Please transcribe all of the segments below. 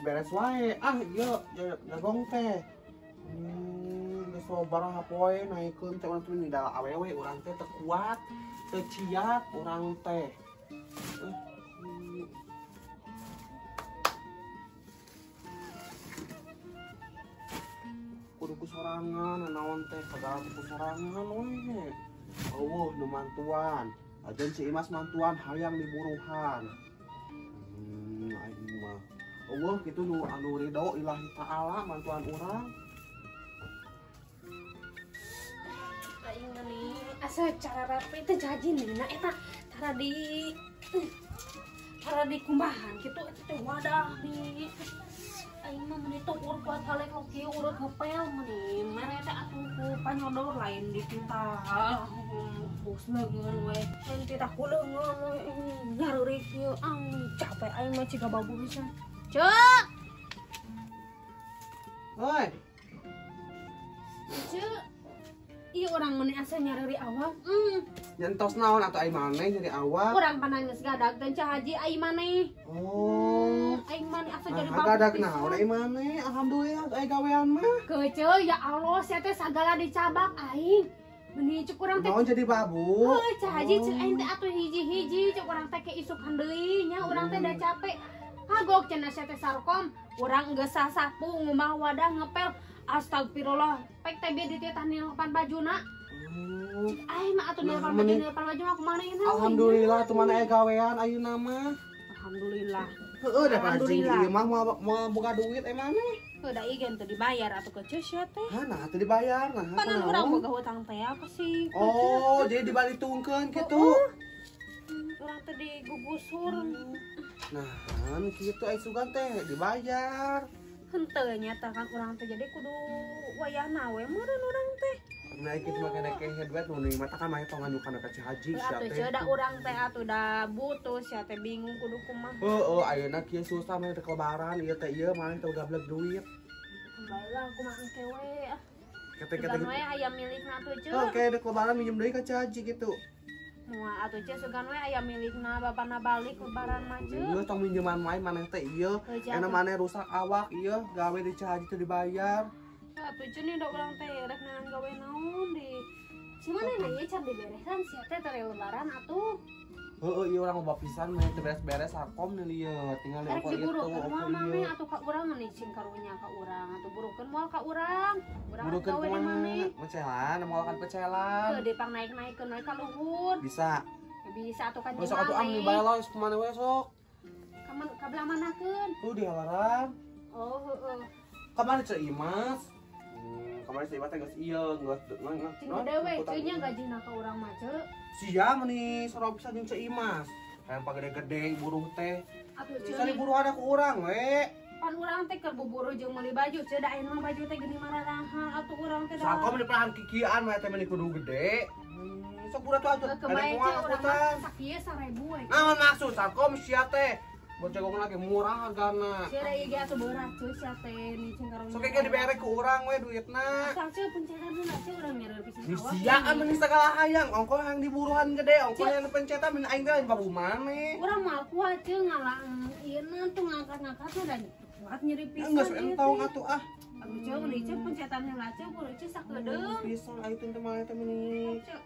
beres-beres wae. Ah ieu jagong teh. Geus sabaraha poe naikeun teh urang teh nidal awewe urang teh teu kuat, teu ciat urang teh. Kudu ku sorangan naon teh sagala ku sorangan we. Eueuh nu mantuan. Ajen si Imas mantuan hayang diburuhan. Aing mah. Eueuh kitu nu anu ridho ilahi taala mantuan urang. Aing meni asa cara rapi teh jaji nina eta tara di kumbahan kitu eta teh wadah di aing mah meni tuur kuat halek lo kieu urut ngepel meni mere teh atuh ku panyodor lain di titah bos leungeun we lain titah ku leungeun we nyareurik kieu ang capek aing mah ciga babu pisan ceuk hoi ceuk ieu urang meni asa nyareurik awak nyentos naon atuh aing maneh nyeri awak urang panan geus gadag teh Cah Haji aing maneh oh aing maneh asa jadi babu gadag naon aing maneh alhamdulillah aya gawean mah keuceu ya Allah sia teh sagala dicabak aing meni cuk urang teh naon jadi babu heuh Cah Haji ceuk aing teh atuh hiji-hiji cuk urang teh ke isukan deui nya urang teh da capek kagok cenah sia teh sarkom urang geus sasapu ngumah wadah ngepel astagfirullah pek teh bieu dititah nilepan bajuna aing mah atuh nilepan baju nilepan baju mah kumaha ieu alhamdulillah atuh mana aya gawean ayeuna mah alhamdulillah heueuh da pancing ieu mah moal boga duit eh maneh heuh da ieu teu dibayar atuh keuceu sia teh hah nah teu dibayar nah panan urang boga hutang teh apa sih oh jadi dibalitungkeun kitu urang teh digugusur nah kitu ai sugan teh dibayar henteu nya tah kan urang teh jadi kudu wayahna we meureun urang teh nah kitu mah kene kehe duit nu mata kan mah tong nganyukan ka Cah Haji sia teh atuh da urang teh atuh da butuh sia teh bingung kudu kumaha heueuh ayeuna kieu susah mah teh lebaran ieu teh ieu maneh teh gablek duit bae kumaha engke we ah kete-kete we aya milikna atuh ceu oke dek lebaran minjem deui ka Cah Haji kitu moal atuh ceu sugan we aya milikna bapana balik lebaran mah ceu ieu tong minjeman wae maneh teh ieu euna maneh rusak awak ieu gawe di Cah Haji teh dibayar atuh ceu nih da urang teh rek neangan gawe naon di cimana na ieu can diberesan sia teh teh lebaran atuh heueuh ieu urang loba pisan mah teu beres-beres sarkom nih lieu tinggal di ongkol itu moal maneh atuh ka urang nih cing karunya ka urang atuh burukeun moal ka urang urang gawe di maneh pecelan moal kan pecelan heuh dipang naik-naikeun we ka luhur bisa bisa atuh kan sok atuh am bae lah sok kumaha we sok ka belah manakeun tuh di halaran oh heueuh kamari Ceu Imas kamari Ceu Imas teh geus ieu geus cing gede we ceu nya gajina ka urang mah ceu sia meni sorob pisan jeung Ceu Imas hayang pagede-gede buruh teh atuh ceu sari buruhan ku urang we pan urang teh keur buburuh jeung meuli baju ceu da ayeuna mah baju teh geuning mararahal atuh urang teh da sarkom di perahan kikian mah teh meni kudu gede sok buruh atuh atuh kemae ceu urang mah sakieu 1000 we naon maksud sarkom sia teh bocegong lagi murah hargana. Sia ieu ge atuh beurah ceu sia teh ni cing karunya. Sok ge dibere ku urang we duitna. Asal ceu pencetan heula ceu urang nyereur pisan awak. Sia meni sagala hayang ongkoh hayang diburuhan gede ongkoh hayang pencetan meni aing teh lain babu maneh. Urang moal kuat ceu ngalang ieuna tuh ngangkat-ngangkat teh da kuat nyeri pisan. Geus entong atuh ah. Atuh ceu meni ceu pencetan heula ceu kudu ceu sakedeung. Pisan aing teh maneh teh meni. Ceu.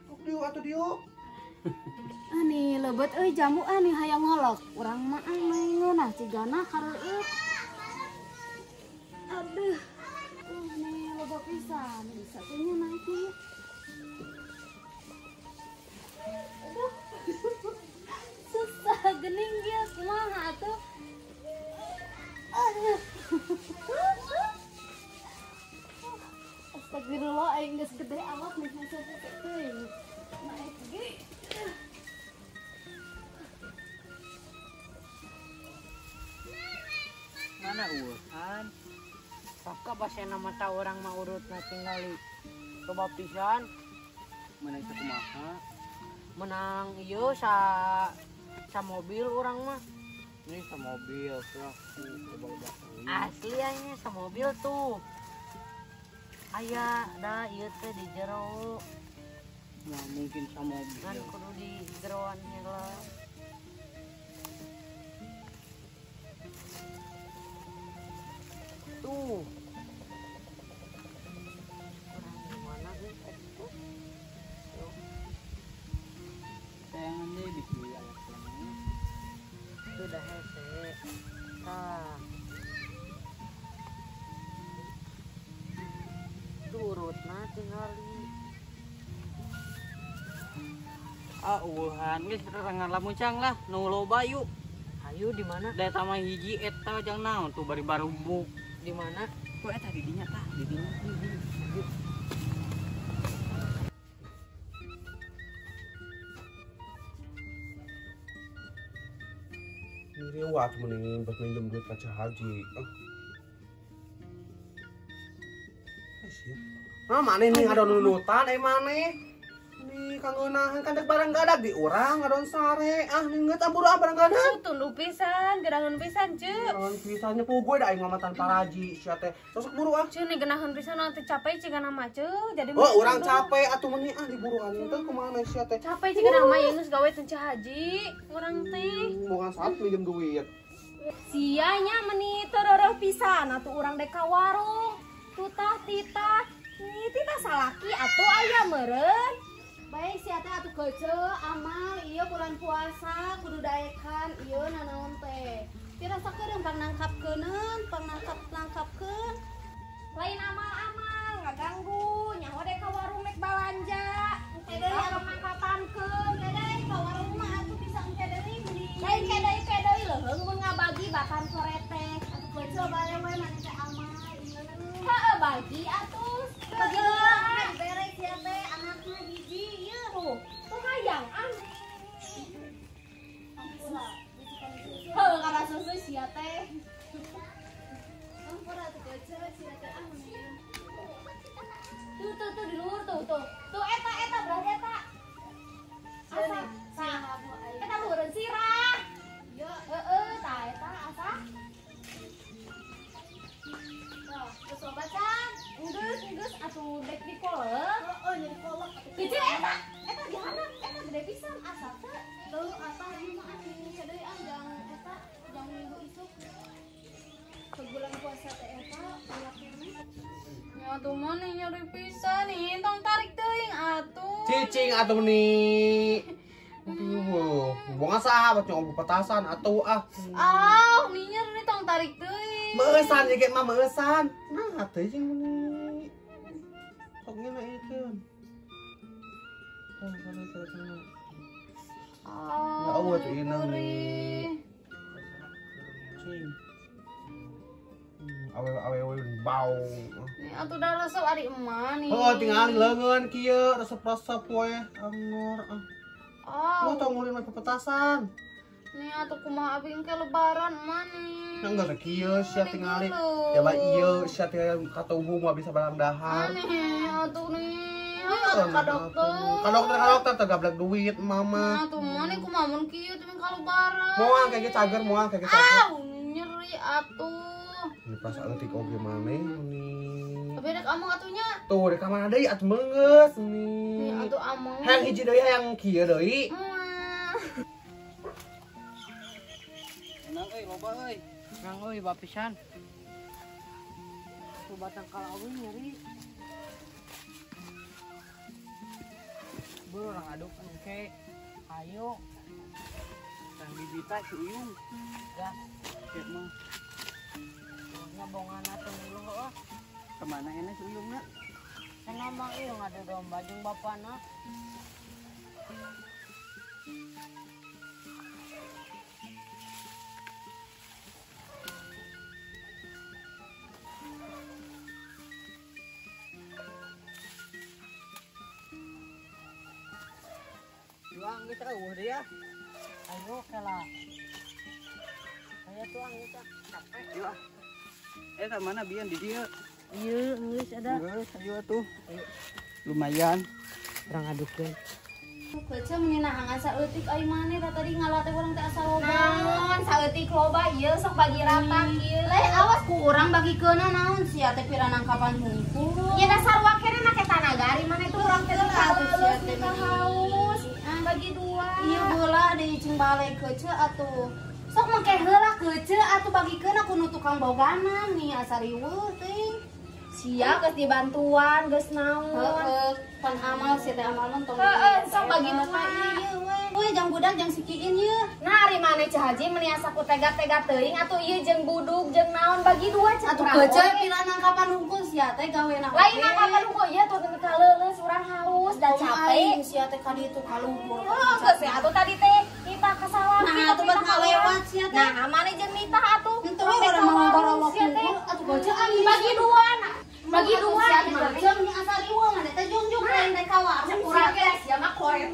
Sok dieu atuh dieu. Ani lebet euy jamu ani hayang ngolok urang mah ngeunah cigana kareueut. Aduh. Ini loba pisan bisa teh nya naik ieu. Aduh. Susah geuning ieu kumaha atuh. Aduh. Astagfirullah aing geus gede awak nih masa teh. Naik ge. Mana urusan? Paka basena mata orang mah urutna tingali loba pisan. Menang sakumaha? Menang ieu sa mobil urang mah. Ini sa mobil tuh loba-loba. Asli nya sa mobil tuh. Aya da ieu teh di jero. Nah, mungkin sa mobil. Kan kudu di jeroan heula. Heuh da hese. Tah. Turutna tingali. Ah, eueuhan geus rerengan lamuncang lah, nu loba yuk. Ayo di mana? Da eta mah hiji eta jang naon tuh bari barumbuk. Di mana? Tuh eta di dinya tah, di dinya. Ngiriwat mending buat minjem duit ka Haji. Nah, mana nih ada nunutan maneh? Nih kangeunahan kan dek barang gadag di urang ngadon sare. Ah ningeut aburu ah barang gadag. Tunduh pisan, gerangan pisan, Ceu. Gerangan pisannya puguh da aing mah tanpa raji sia teh. Sosok buru ah. Ceu nih geunaheun pisan teh capek cigana mah Ceu. Jadi oh, urang capek atuh meuni ah diburuan teh kumaha sia teh. Capek cigana mah ieu geus gawe teh Ceu Haji, urang teh. Bukan saat minjem duit. Sianya meuni teu reureun pisan atuh urang dek ka warung. Tutah titah. Nih titah salaki atuh aya meureun. Baik sia teh atuh kece amal ieu bulan puasa kudu daekan ieu nanaon teh. Tirasa keureun pangnangkapkeuneun, pangnangkap-nangkapkeun. Lain amal-amal ngaganggu, nyaho dek ka warung mek balanja. Engke deui anu nangkapankeun, engke deui ka warung mah atuh bisa engke deui meuni. Lain ke deui leuheung mun ngabagi bahkan sore teh. Atuh kece bae we maneh teh amal ieu. Heeh bagi atuh. Bagi dua, bere sia teh anakna hiji ieu. Tuh, tuh hayang ah. Heuh, kana susu sia teh. Ampura atuh kece sia teh ah meuni. Tuh tuh tuh di luhur tuh tuh. Tuh eta eta berarti eta. Asa eta luhureun sirah. Yo, heeh, tah eta asa. Tuh, geus loba can. Enggeus atuh dek di kolek. Heeh, jadi kolek atuh. Hiji eta, eta diharap, eta gede pisan asa teh. Teu apa ieu mah atuh deui ah jang eta jang minggu isuk. Ke bulan puasa teh eta kolak keneh. Ya atuh maneh nyeri pisan nih, tong tarik teuing atuh. Cicing atuh nih. Aduh, buang saha bat nyoba petasan atuh ah. Ah, nih nyeri tong tarik teuing. Meueusan ye ge mah meueusan. Nah, teuing meuni. Sok ngene ieu. Ya Allah tuh inang nih. Cing. Awewe bau. Nih atuh dah resep ari emak nih. Oh, tinggal leungeun kieu resep-resep we angor ah. Oh. Mau tong ngulin mah petasan. Nih atuh kumaha abi engke lebaran emak nih. Nah, enggak kieu sia tingali. Ya bae ieu sia tingali katuhu moal bisa barang dahar. Nih atuh nih. Ayo ka dokter. Ka dokter teh gablek duit mama. Nah, atuh mah nih kumaha mun kieu teh ka lebaran. Moal kayak cager, moal kayak cager. Au, nyeri atuh. Ini perasaan tik oge maneh nih. Tapi rek ameng atunya. Tuh rek kamana deui atuh meungeus nih. Nih atuh ameng. Hayang hiji deui hayang kieu deui. Menang euy loba euy. Menang euy bapisan. Tuh batang kalawi nyeri. Buru orang aduk engke. Ayo. Tang bibita si Uyung. Gas. Kieu mah. Ngabongan atuh dulu ah. Kemana enak si Uyungna? Sana mah ieu ngadu domba jeung bapana. Juang geus eueuh deui ah. Ayo kela. Aya tuang geus ah, capek. Yuk ah. Eta mana bian di dieu? Ieu geus ada. Geus ayo atuh. Lumayan. Urang adukeun. Kece meuni nahangan saeutik ai maneh da tadi ngala teh urang teh asa loba. Naon saeutik loba ieu sok bagi rata kieu. Leh awas ku urang bagikeunna naon sia teh pira nangkapan hungkul. Nya dasar wakene make tanaga ari maneh tuh urang teh atuh sia teh haus. Bagi dua. Ieu heula deui cing balik kece atuh. Sok make heula kece atuh bagikeun aku nu tukang bogana nih asa riweuh teuing. Sia geus dibantuan, geus naon. Heeh, pan amal sia teh amal mah tong. Heeh, sok bagi dua. Ieu we. We jang budak jang sikiin ieu. Nah, ari maneh Ceu Haji meuni asa ku tega-tega teuing atuh ieu jeung buduk jeung naon bagi dua cek Atuh urang kece oge. pira nangkapan hungkul sia teh gawena. Lain nangkapan hungkul ieu tuh nepi ka leuleus urang haus dan capek. Aing sia teh ka ditu ka luhur. Heeh, geus we atuh tadi teh nitah ka salaki. Nah, atuh bet ngalewat sia teh. Nah, maneh jeung nitah atuh. Henteu we urang mah ngorowok hungkul atuh kece aing. Bagi dua nah. Bagi dua kece meni asa riweuh maneh teh jungjung lain teh ka warung. Urang ge sia mah koret.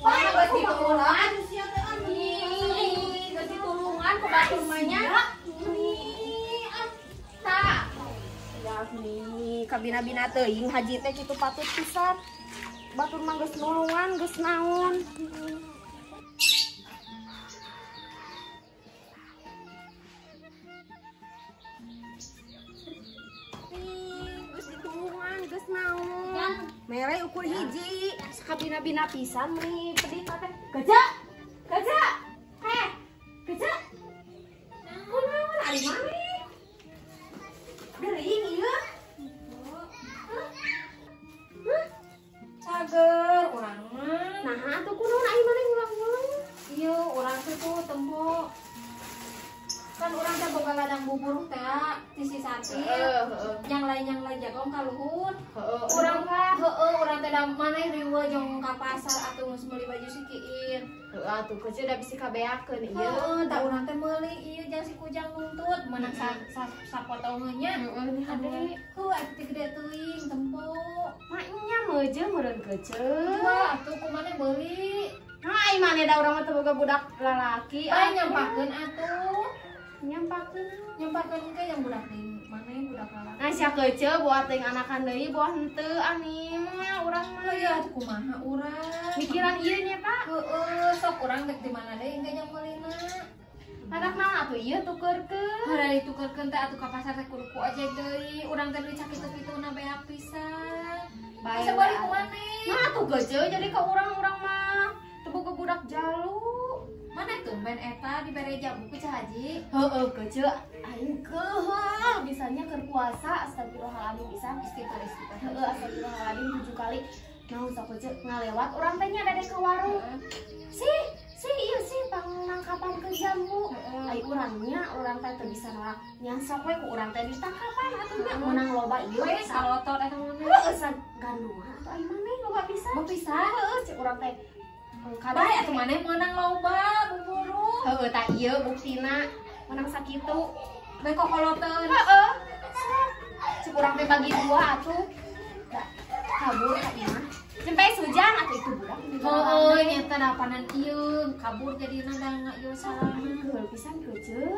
Wah, geus ditulungan. Sia teh anu. Ih, geus ditulungan ku batur mah nya. Ih, ah. Tah. Ya nih, kabina-bina teuing haji teh kitu patut pisan. Batur mah geus nulungan, geus naon. Ih, geus ditulungan, geus naon. Mere ukur hiji, sakabina-bina pisan nih pedih teh. Gajah. Gajah. Eh, gajah. Kunaon ari maneh? Gering ieu. Hah? Cager urang mah. Nah, atuh kunaon ari maneh ngulang-ngulang? Ieu urang teh tuh tempo. Kan urang teh boga ladang bubur teh ti si Santi. Yang lain jagong ka luhur. Urang heueuh urang teh da maneh riweuh jeung ka pasar atuh geus meuli baju sikiin. Heueuh atuh kece da bisi kabeakeun ieu. Heeh, tah urang teh meuli ieu jang si kujang nuntut meunang sapotongeun nya. Heeh, nih hade. Heuh atuh teh gede teuing tempo. Maknya meuje meureun kece. Wah, atuh ku maneh beuli. Nah, ai maneh da urang mah teu boga budak lalaki. Bae nyampakeun atuh. Nyampakeun. Nyampakeun ke yang budak deui, maneh budak lalaki. Nah, sia kece buat teuing anakan deui buah henteu ani mah urang mah. Heuh atuh kumaha urang. Mikiran ieu nya, Pak. Heueuh, sok urang dek di mana deui engke jang meulina. Anak naon atuh ieu tukeurkeun? Heuh ditukeurkeun teh atuh ka pasar teh kudu ku ojek deui. Urang teh deui sakitu-kituna beak pisan. Bae Bisa balik ku maneh. Nah, atuh gece jadi ka urang-urang mah teu boga budak jalu. Mana tumben eta dibere jamu ku Ceu Haji? Heueuh gece aing keuheul bisanya keur puasa astagfirullahaladzim pisan istighfar istighfar. Heueuh astagfirullahaladzim 7 kali. Naon sok gece ngalewat urang teh nya dade ka warung. Sih, sih ieu sih pangnangkapan ke jambu. Ai urangnya urang teh teu bisa nolak. Nya sok we ku urang teh ditangkapan atuh nya meunang loba ieu. We salotot eta maneh. Heueuh sagandungan atuh ai maneh loba pisan. Loba pisan? Heueuh cek urang teh. Bae atuh maneh meunang loba buburu. Heueuh tah ieu buktina meunang sakitu. Bae kokoloteun. Heeh. Cek urang teh bagi dua atuh. Da kabur ka imah. Sampai sujan atuh itu budak. Heueuh nyata dapanan ieu kabur jadina da ieu salana. Heueuh pisan kece.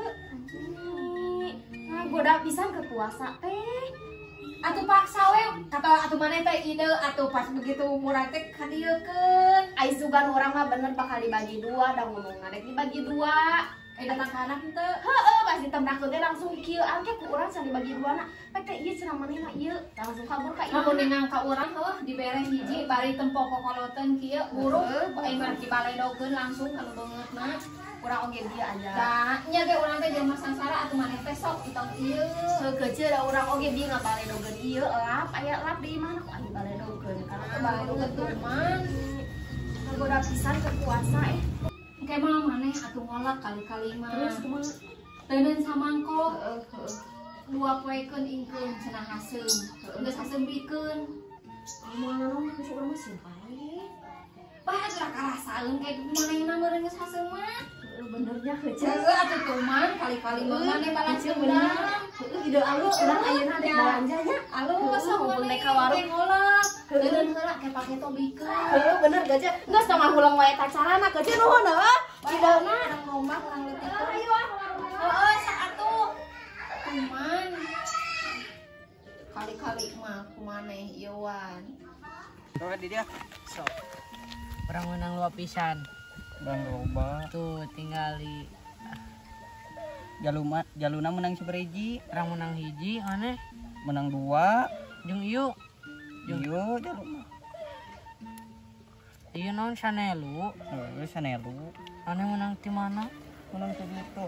Nah, goda pisan ke puasa teh. Atuh paksa we kata atuh maneh teh ide atuh pas begitu murah teh kadieukeun. Ai sugan urang mah bener bakal dibagi dua da ngomong ngadek dibagi dua. Eh datang ka anak henteu. Heueuh pas ditembrakeun teh langsung kieu angke ku urang can dibagi dua na. Pek teh ieu cenah maneh mah ieu langsung kabur ka ieu. Lamun ningang ka urang heueuh dibere hiji bari tempo kokoloteun kieu buruk aing mah dibaledogeun langsung ka nu beungeutna. Urang oge bieu aja. Da nya ge urang teh jelema sangsara atuh maneh teh sok itong ieu. Heuh kece da urang oge bieu ngabaledogeun ieu elap aya elap di imahna ku aing baledogeun karena baledogeun tuman. Ngagoda pisan ke puasa eh. Engke mah maneh atuh ngolak kali-kali mah. Terus kumaha? Teuneun samangkok. Heeh heeh. Dua poekeun ingkeun cenah haseum. Geus haseum bikeun. Kumaha naon cuk urang mah sieun pae. Bae atuh karasaeun kayak manehna meureun geus haseum mah. Benernya kece. Heueuh atuh tuman kali-kali mah maneh balanja bener. Heueuh ide alus urang ayeuna rek balanja nya. Alus sok maneh ka warung ngolak. Teuneun heula ke pake tobikeun. Heueuh bener gece. Geus tong ngahulang wae tacarana kece nuhun heueuh. Idena urang lombak urang leutik. Ayo ah. Heueuh sak atuh. Tuman. Kali-kali mah ku maneh ieu wan. Sok di dia. Sok. Urang meunang loba pisan. Urang loba. Tuh tinggali. Jaluma jaluna menang sabaraha? Urang menang hiji maneh menang dua. Jeung ieu. Jeung ieu jaluma. Ieu naon sanelu? Heueuh sanelu. Maneh menang ti mana? Menang sakitu.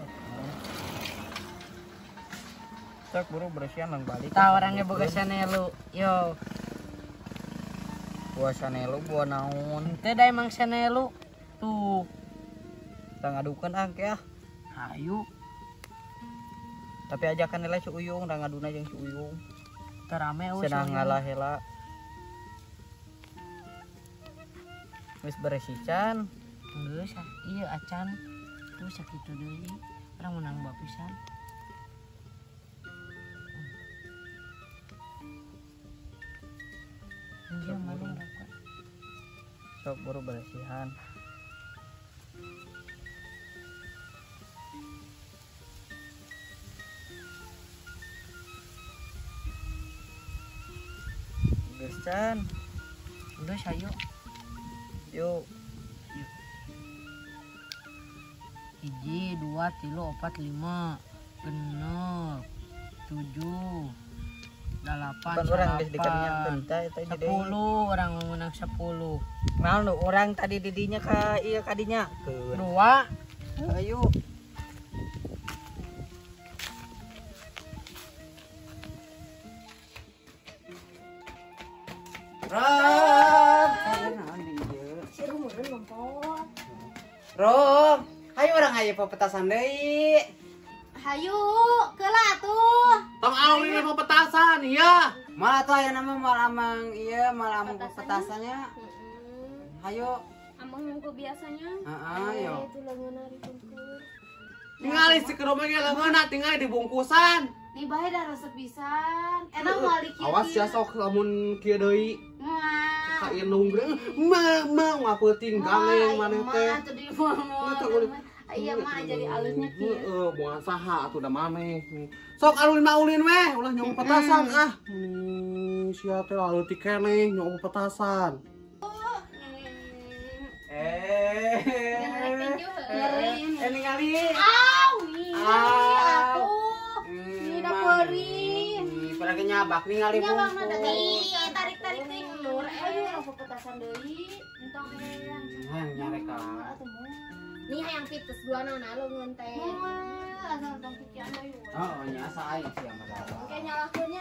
Sok buru bersihan lang balik. Tah orangnya boga sanelu. Yo. Buah sanelu buah naon? Teu da emang sanelu. Tuh. Tah ngadukeun ah ke ah. Hayu. Tapi ajakan heula si Uyung, da ngaduna jeung si Uyung. Teu rame euy. Cenah ngalah heula. Geus beres can. Geus ieu acan. Tuh sakitu deui. Urang menang bawa pisan. Iya mana rokok. Sok buru bersihan. Geus can. Geus ayo. Yuk. 1, 2, 3, 4, 5, 6, 7, 8, orang geus dikerjakeun teh eta jadi 10 orang menang 10. Naon nu urang tadi didinya ka ieu kadinya? 2. Ayo. Rom. Rom, hayu urang hayu pepetasan deui. Hayu, keula atuh. Tong awewe pepetasan iya. Malah tuh aya nama malah amang iya malah amang pepetasannya. Hayu. Amang nunggu biasanya. Heeh, ayo. Itu leungeunna dibungkus. Tingali si keromeng ge leungeunna tingali dibungkusan. Nih bae da resep pisan. Enak moal di kieu. Awas ya sok lamun kieu deui. Moal. Ka indung ge mah mah ngapeuting gangeng maneh teh. Iya mah jadi alusnya kieu. Heeh, moal saha atuh da maneh. Sok alulin mah ulin weh, ulah nyong petasan ah. Sia teh aleutik keneh nyong petasan. Ningali. Au, atuh. Ini da peurih. Pada nyabak ningali bungkus. Tarik-tarik teh ulur. Aduh, urang pepetasan deui. Entong hayang. Hayang nyareka. Nih hayang pites dua naon leungeun teh. Asal tong pikiran ayo. Oh, nya asa aing sia mah. Engke nyalahkeun.